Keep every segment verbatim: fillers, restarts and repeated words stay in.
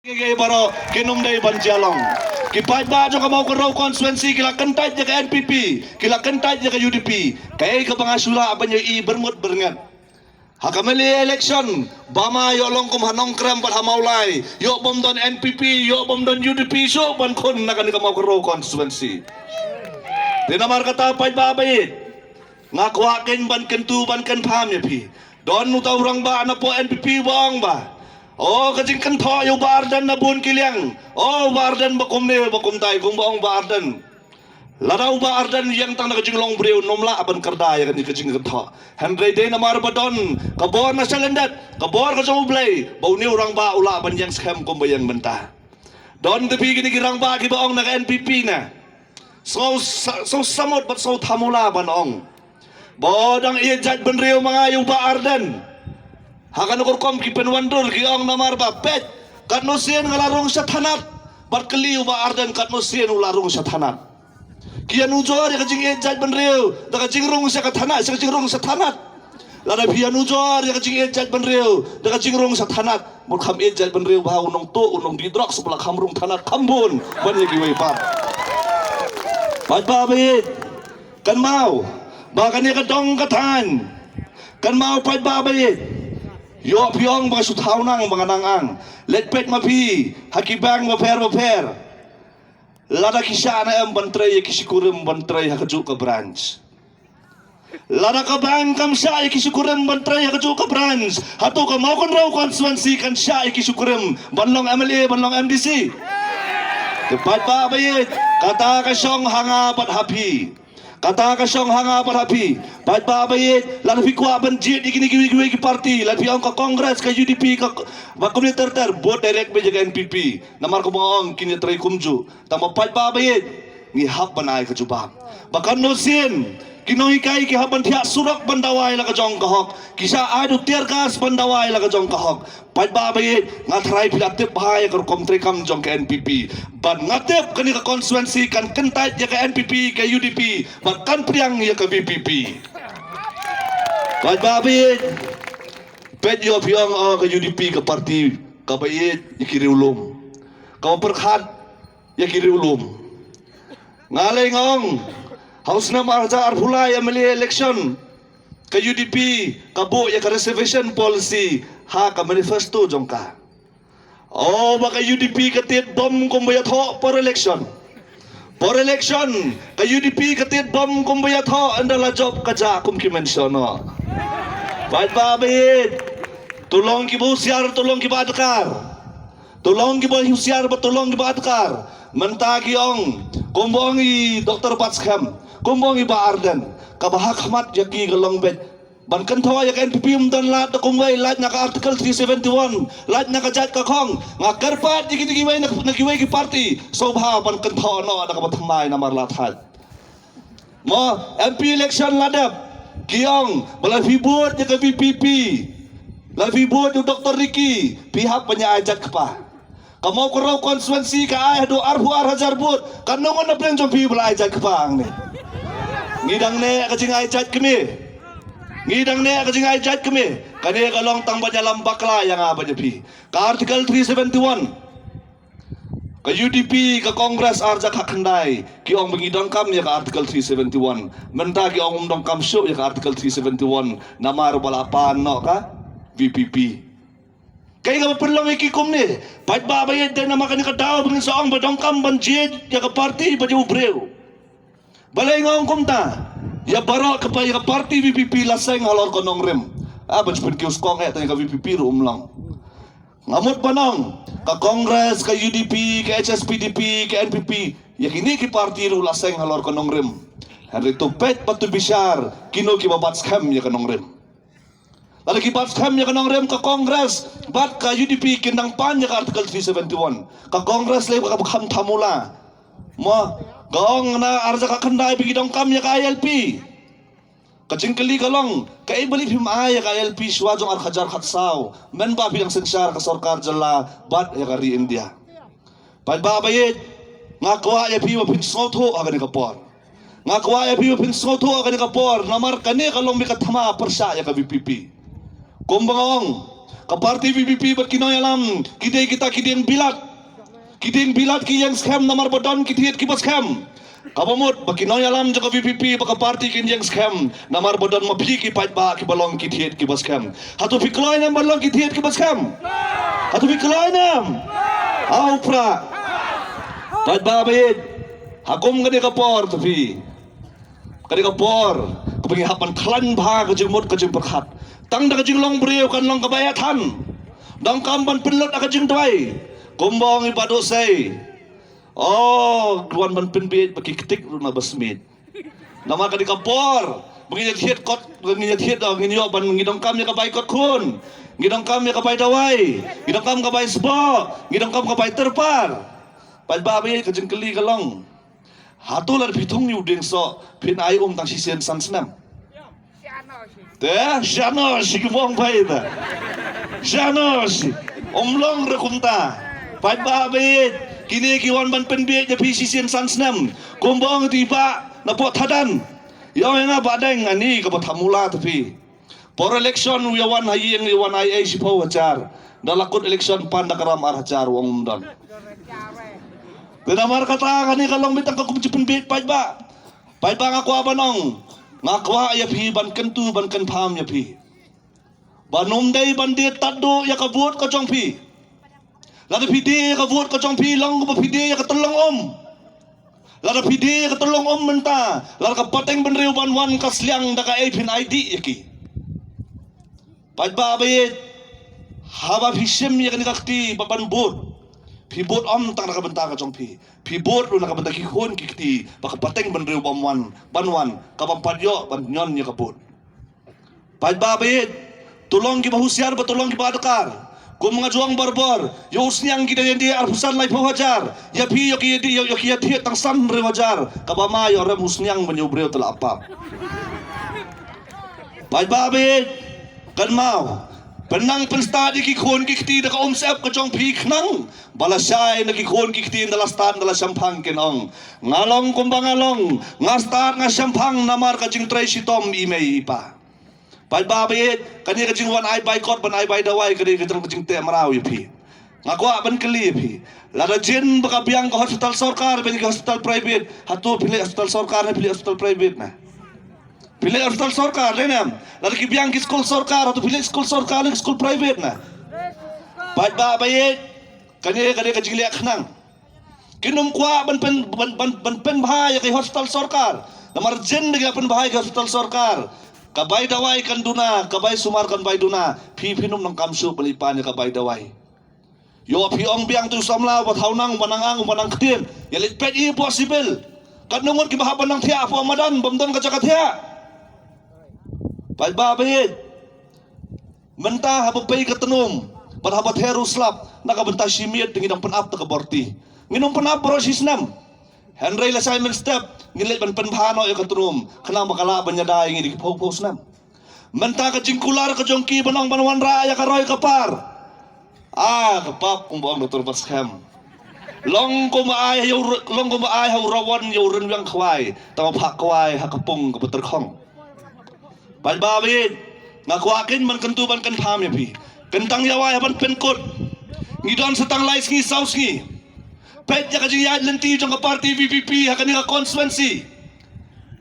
Ki baroh kin ym dei ban jia long. Ki paidbah jong ka Mawkynrew constituency ki la kyntait ïa ka N P P, ki la kyntait ïa ka U D P. Kaei kaba nga shu lah ban ïohi byrngut byrnget ha ka M L A election, ba ma ïoh long kum ha Nongkrem bad ha Mawlai, ïoh bym don N P P, ïoh bym don U D P shuh ban khun na kane ka Mawkynrew constituency. Te namar kata paidbah ba ïeit, nga kwah kein ban kyntu ban kynpham ïa phi. Don uta u rangbah na poh N P P ba ong ba, o, ka jingkynthoh ïa u Bah Ardent na bun ki liang. O, u Bah Ardent ba kumne ba kumtai, kumba ong u Bah Ardent. Lada u Bah Ardent ïeng tang na ka jinglong briew, ym lah ban kyrda ïa kane ka jingkynthoh. Hynrei dei namar ba don ka bor na shalyndet, ka bor ka jong U Blei, ba une u rangbah u lah ban ïeng skhem kumba ïeng mynta. Don te phi kine ki rangbah kiba ong na ka N P P ne, sngew sa-, sngew samut bad sngew thamula ban ong ba dang ïeit jaitbynriew ma nga ïa u Bah Ardent. Ha kano ka rukom ki pynwandur, ki ong namar ba peit, katno sien nga la rung sha thanat, bad kylli u Bah Ardent katno sien u la rung sha thanat. Ki ïanujor ïa ka jingïeit jaitbynriew da ka jingrung sha ka thanat, sha ka jingrung sha thanat. Lada phi ïanujor ïa ka jingïeit jaitbynriew da ka jingrung sha thanat, mut kham ïeit jaitbynriew ba u nongtuh, u nongdih drugs, u ba la kham rung thanat kham bun ban ïa kiwei pat. Paidbah ba ïeit, kynmaw ba kane ka dong ka thaiñ. Kynmaw paidbah ba ïeit. Ïoh phi ong ba nga shu thaw nang, ba nga nang ang. Leit peit ma phi ha ki bank bapher bapher. Lada ki shah ne em ban trei ïa ki shi kurim ban trei ha kajuh ka branch? Lada ka bank kam shah ïa ki shi kurim ban trei ha kajuh ka branch, hato ka Mawkynrew constituency kan shah ïa ki shi kurim ban long M L A, ban long M D C? Te paidbah ba ïeit, kata ka shong ha nga bad ha phi. Kata ka shong ha nga bad ha phi. Paidbah ba ïeit, lada phi kwah ban jied ïa kine kiwei kiwei ki party, lada phi ong ka Congress, ka U D P, ka, ba kumne ter ter, vote direct beit ïa ka N P P. Namar kumba ong, kin ïatrei kumjuh. Tang ba paidbah ba ïeit, ngi hap ban ai ka jubab. Ba katno sien ki nonghikai ki hap ban thiah surok ban dawa ïa la ka jong ka hok, ki shah ai da u tear gas ban dawa ïa la ka jong ka hok. Paidbah ba ïeit, nga tharai phi la tip bha ïa ka rukom treikam jong ka N P P. Bad nga tip kane ka constituency kan kyntait ïa ka N P P, ka U D P, bad kan pdiang ïa ka V P P. Paidbah ba ïeit, peit, ïoh phi ong, o, ka U D P ka party kaba ïeit ïa ki riewlum, kaba pyrkhat ïa ki riewlum. Nga lei nga ong, ha u snem ar hajar arphew lai M L A election, ka U D P ka buh ïa ka reservation policy ha ka manifesto jong ka. O, ba ka U D P ka tied bom kumba ïathoh por election. Por election, ka U D P ka tied bom kumba ïathoh, ynda la jop ka jah kum ki mention noh. Paidbah ba ïeit, to long kiba husiar, to long kiba adkar. To long kiba husiar bad to long kiba adkar. Mynta ki ong, kumba ong i Doktor Batskhem, kumba ong i Bah Ardent, kaba ha khmat ïa ki ka long beit ban kynthoh ïa ka N P P, ym don lad da kumwei, lait na ka Article three seventy-one, lait na ka jait ka khong. Nga kyrpad ïa kine kiwei na, na kiwei ki party, sngewbha ban kynthoh noh da kaba thymmai namar lad hait. Mo, M P election la dep, ki ong ba lada phi vote ïa ka V P P, lada phi vote ïa u Doktor Ricky, phi hap ban ïa ai jait kpa. Ka Mawkynrew constituency ka ai haduh arphew ar hajar vote, katno ngut na pdeng jong phi ba la ai jait kpa hangne? Ngi dang neh ka jingai jait kmie. Ngi dang neh ka jingai jait kmie. Kane ka long tang ban ïalam bakla ïa nga bad ïa phi. Ka Article three seventy-one, ka U D P, ka Congress ar hajar khatkhyndai ki ong ba ngi donkam ïa ka Article three seventy-one. Mynta ki ong ym donkam shuh ïa ka Article three seventy-one namar ba la pan noh ka V P P. Kaei kaba pynlong ïa ki kumne? Paidbah ba ïeit, dei namar kane ka daw ba ngin sa ong ba donkam ban jied ïa ka party ba jong u briew. Balei nga ong kumta? Ïa baroh ka pa, ïa ka party V P P la seng halor ka nongrim. Ah, ban shu pynkiew skong eh, tang ïa ka V P P ruh ym long. Nga mut ban ong, ka Congress, ka U D P, ka H S P D P, ka N P P, ïa kine ki party ruh la seng halor ka nongrim. Hynrei to peit bad to bishar kino kiba bat skhem ïa ka nongrim. Lada ki bat skhem ïa ka nongrim, ka Congress bad ka U D P kin nang pan ïa ka Article three seventy-one. Ka Congress lei ba ka kham thamula. Mo, ka ong na ar hajar khatkhyndai ba ki donkam ïa ka I L P. Ka jingkylli ka long, kaei ba lei phim ai ïa ka I L P shuwa jong ar hajar khatsaw, mynba phi dang synshar ka sorkar jylla bad ïa ka ri India? Paidbah ba ïeit, nga kwah ïa phi ba phin sngewthuh ha kane ka por. Nga kwah ïa phi ba phin sngewthuh ha kane ka por, namar kane ka long beit ka thma pyrshah ïa ka V P P. Kumba nga ong, Ka party VPP bad ki nongïalam ki dei kita ki dieng bilat. Ki dieng bilat ki ïeng skhem namar ba don ki thied kiba skhem. Kaba mut ba ki nongïalam jong ka VPP bad ka party kin ïeng skhem namar ba don ma phi ki paidbah kiba long ki thied kiba skhem. Hato phi kloi ne em ban long ki thied kiba skhem? Hato phi kloi ne em? Au pra. Paidbah ba ïeit, ha kum kane ka por to phi, kane ka por kaba ngi hap ban khlaiñ bha ka jingmut ka jingpyrkhat. Tang da ka jinglong briew kan long kaba ïathan. Donkam ban pynlut da ka jingduwai. Kumba ong i Bah Dusei, o, wan ban pynbiej ba ki ktik ruh na ba smiej. Namar kane ka por ba ngi ïathied kot, ba ngi ïathied, ngin ïoh ban, ngi donkam ïa ka bai kot khun, ngi donkam ïa ka bai dawai, ngi donkam ka bai sboh, ngi donkam ka bai tyrpar. Paidbah ba ïeit, ka jingkylli ka long, hato lada phi thung ïa u dieng soh phin ai um tang shisien san snem? Te shano shi ki bong bai te. Shano shi. Ym long re kumta. Paidbah ba ïeit, kine ki wan ban pynbiej ïa phi shisien san snem. Kumba ong i Bah na Pok Thadan, ïa ong ïa nga Bah Deng, ani kaba thamula te phi. Por election u ïa wan ha ïing, ïa wan ai ei shiphew hajar. Da la kut election pan da kram ar hajar, u ong ym don. Te namar kata kane ka long beit tang ka kum jingpynbiej paidbah. Paidbah, nga kwah ban ong, nga kwah ïa phi ban kyntu ban kynpham ïa phi. Ban ym dei ban die tad duh ïa ka vote ka jong phi. Lada phi die ïa ka vote ka jong phi long kumba phi die ïa ka tyllong um. Lada phi die ïa ka tyllong um mynta, lada ka pateng bynriew ban wan ka sliang, da kaei phin ai dih ïa ki? Paidbah ba ïeit, haba phi shim ïa kane ka kti ba ban vote, phi vote ym tang na ka bynta ka jong phi. Phi vote ruh na ka bynta ki khun ki kti ba ka pateng bynriew bym wan, ban wan, ka bym pat ïoh ban ñion ïa ka vote. Paidbah ba ïeit, to long kiba husiar bad to long kiba adkar. Kum nga ju ong barabor, ïa u sniang ki da ïa die arphew san laiphew hajar. Ïa phi ïoh ki ïa die, ïoh, ïoh ki ïa thied tang san hynriew hajar. Kaba ma ïoh rem u sniang ban ïa u briew te la ap pap. Paidbah ba ïeit, kynmaw, pynnang pynstad ïa ki khun ki kti da ka umsyep ka jong phi khnang ba lashai na ki khun ki kti ynda la stad ynda la shemphang kin ong, nga long kumba nga long, nga stad nga shemphang namar ka jingtrei shitom i mei i pa. Paidbah ba ïeit, kane ka jingwan ai bai kot ban ai bai dawai, kane ka jong ka jingteh mraw ïa phi. Nga kwah ban kylli ïa phi, lada jin ba ka biang ka hospital sorkar bad ka hospital private, hato phi leit hospital sorkar ne phi leit hospital private na? Phi leit hospital sorkar, lei ne em? Lada ki biang ki skul sorkar, hato phi leit skul sorkar ne skul private na? Paidbah ba ïeit, kane, kane ka jingleh khnang. Kin ym kwah ban pyn, ban, ban, ban pynbha ïa ka hospital sorkar. Namar jin da ka pynbha ïa ka hospital sorkar, ka bai dawai kan duna, ka bai sumar kan bai duna. Phi, phin ym nang kam shuh ban leit pan ïa ka bai dawai. Ïoh phi ong biang tu samla, ba thaw nang, ba nang ang, ba nang ktien. Ïa leit peit i hapoh civil. Katno ngut kiba hap ban nang thiah hapoh madan bym don ka jaka thiah. Paidbah ba ïeit, mynta haba pei ka tnum bad haba ther u slap, na ka bynta shi miet ngi dang pynap da ka borti. Ngin ym pynap baroh shi snem. Hynrei lashai mynstep ngin leit ban pynbha noh ïa ka tnum, khnang ba ka lah ban ïada ïa ngi da ki phew phew snem. Mynta ka jingkular ka jong ki ban ong ban wanrah ïa ka roi ka par. Ah, ka pap, kumba ong Doktor Batskhem. Long kumba ai ha u r-, long kumba ai ha u rawon ïa u rynwiang khwai, tang ba phah kwai ha ka pung kaba tyrkhong. Paidbah ba ïeit, nga kwah kin ban kyntu ban kynpham ïa phi. Kyntang ïa wai ha ban pynkut, ngi don sa tang lai sngi saw sngi. Peit ïa ka jingïaid lynti jong ka party VPP ha kane ka constituency.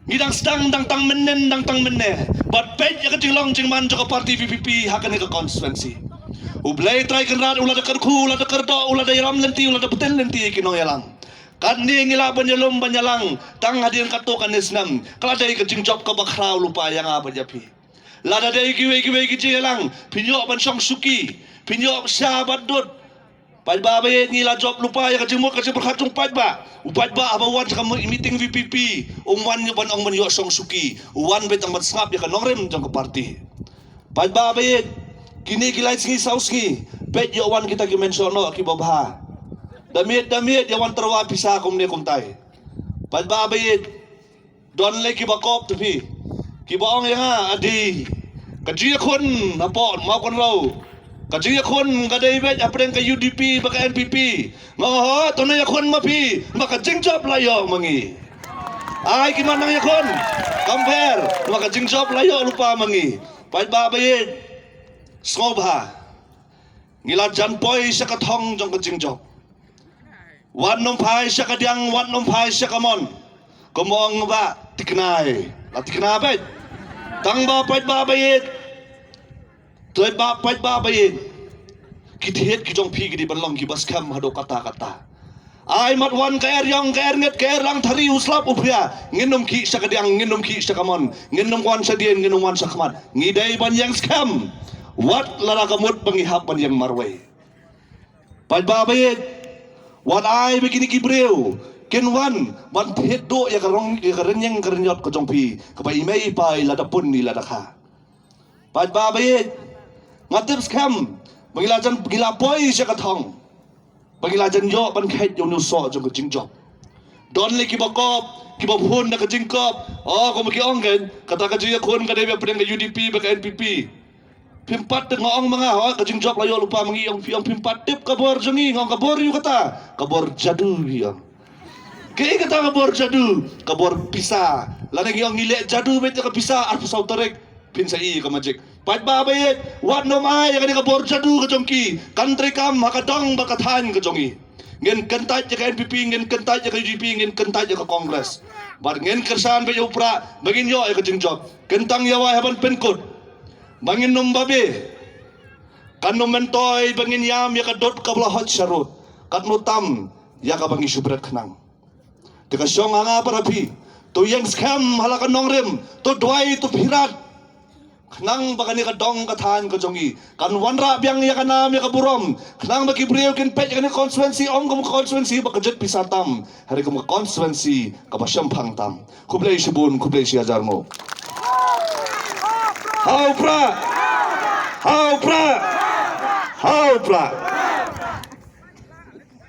Ngi dang sdang dang tang mynnin dang tang mynne. Bad peit ïa ka jinglong jingman jong ka party VPP ha kane ka constituency. U Blei Trai Kynrad u la da kyrkhu, u la da kyrdoh, u la da ïalam lynti, u la da btin lynti ïa ki nongïalam. Katne ngi lah ban ïalum ban ïalang tang hadien katto katne snem. Ka la dei ka jingjop kaba khraw lypa ïa nga bad ïa phi. Lada dei kiwei kiwei ki jingïalang, phin ïoh ban shong shuki, phin ïoh sha bad dud. Paidbah ba ïeit, ngi la jop lypa ïa ka jingmut ka jingpyrkhat jong u paidbah. U paidbah haba wan sha ka meeting VPP, um wan ïa ban ong ban ïoh shong shuki, u wan beit tang ban sngap ïa ka nongrim jong ka party. Paidbah ba ïeit, kine ki lai sngi saw sngi, peit ïoh wan kita ki menshohnoh kiba bha. Da miet da miet ïa wan tyrwa pisa kumne kumtai. Paidbah ba ïeit, don lei kiba kop te phi, kiba ong ïa nga, a dei ka jingïakhun hapoh Mawkynrew, ka jingïakhun ka dei beit hapdeng ka UDP bad ka NPP. Nga ong, ho, to ne ïakhun ma phi, ma ka jingjop la ïoh ma ngi. Ai ki man nang ïakhun, kam pher, ma ka jingjop la ïoh lypa ma ngi. Paidbah ba ïeit, sngewbha. Ngi la jan poi sha ka thong jong ka jingjop. Wat nym phai sha ka diang, wat nym phai sha ka mon. Kumba ong ba tikna, la tikna beit. Tang ba paidbah ba ïeit. Paidbah, paidbah ba ïeit. Ki thied ki jong phi ki dei ban long kiba skhem haduh katta katta. Ai mat wan ka er ïong, ka er ngit, ka er lang thari, u slap u phria. Ngin nym khih sha ka diang, ngin nym khih sha ka mon. Ngin nym wan shadien, ngin nym wan shakhmat. Ngi dei ban ïeng skhem. Wat lada ka mut ba ngi hap ban ïeng marwei. Paidbah ba ïeit, wat ai ba kine ki briew kin wan ban thied duh ïa ka rong, ïa ka rynïeng ka rynïot ka jong phi, kaba i mei i pa i lada pun i lada kha. Paidbah ba ïeit, nga tip skhem ba ngi la jan, ngi la poi sha ka thong, ba ngi la jan ïoh ban kheit ïa une u soh jong ka jingjop. Don lei kiba kop, kiba phone da ka jingkop. Oh, kumba ki ong kan, kata ka jingïakhun ka dei ba pdeng ka U D P bad ka N P P. Phim pat tip, nga ong ma nga, hooid ka jingjop la ïoh lypa ma ngi, ong phi, ong phim pat tip ka bor jong ngi, nga ong ka bor aïu kata, ka bor jadu phi ong. Kaei kata ka bor jadu, ka bor pisa. Lane ngi ong ngi leh jadu beit ïa ka pisa, arphew saw tarik phin sa ïohi ïa ka magic. Paidbah ba ïeit, wat nym ai ïa kane ka bor jadu ka jong ki kan treikam ha ka dong bad ka thaiñ ka jong ngi. Ngin kyntait ïa ka N P P, ngin kyntait ïa ka U D P, ngin kyntait ïa ka Congress. Bad ngin kyrshan beit ïa u Prah ba ngin ïoh ïa ka jingjop. Kyntang ïa wai ha ban pynkut ba ngin nym babe. Kan nym myntoi ba ngin ïam ïa ka dud kaba la hot sharud, katno tam ïa kaba ngi shu bret khnang. Te ka shong ha nga bad ha phi, to ïeng skhem ha la ka nongrim, to duwai, to phirat. Khnang ba kane ka dong ka thaiñ ka jong ngi kan wanrah biang ïa ka nam ïa ka burom. Khnang ba ki briew kin peit ïa kane ka constituency ym kum ka constituency ba ka jot pisa tam, hynrei kum ka constituency kaba shemphang tam. Khublei shibun, khublei shihajar nguh. Ha u Prah! Ha u Prah! Ha u Prah!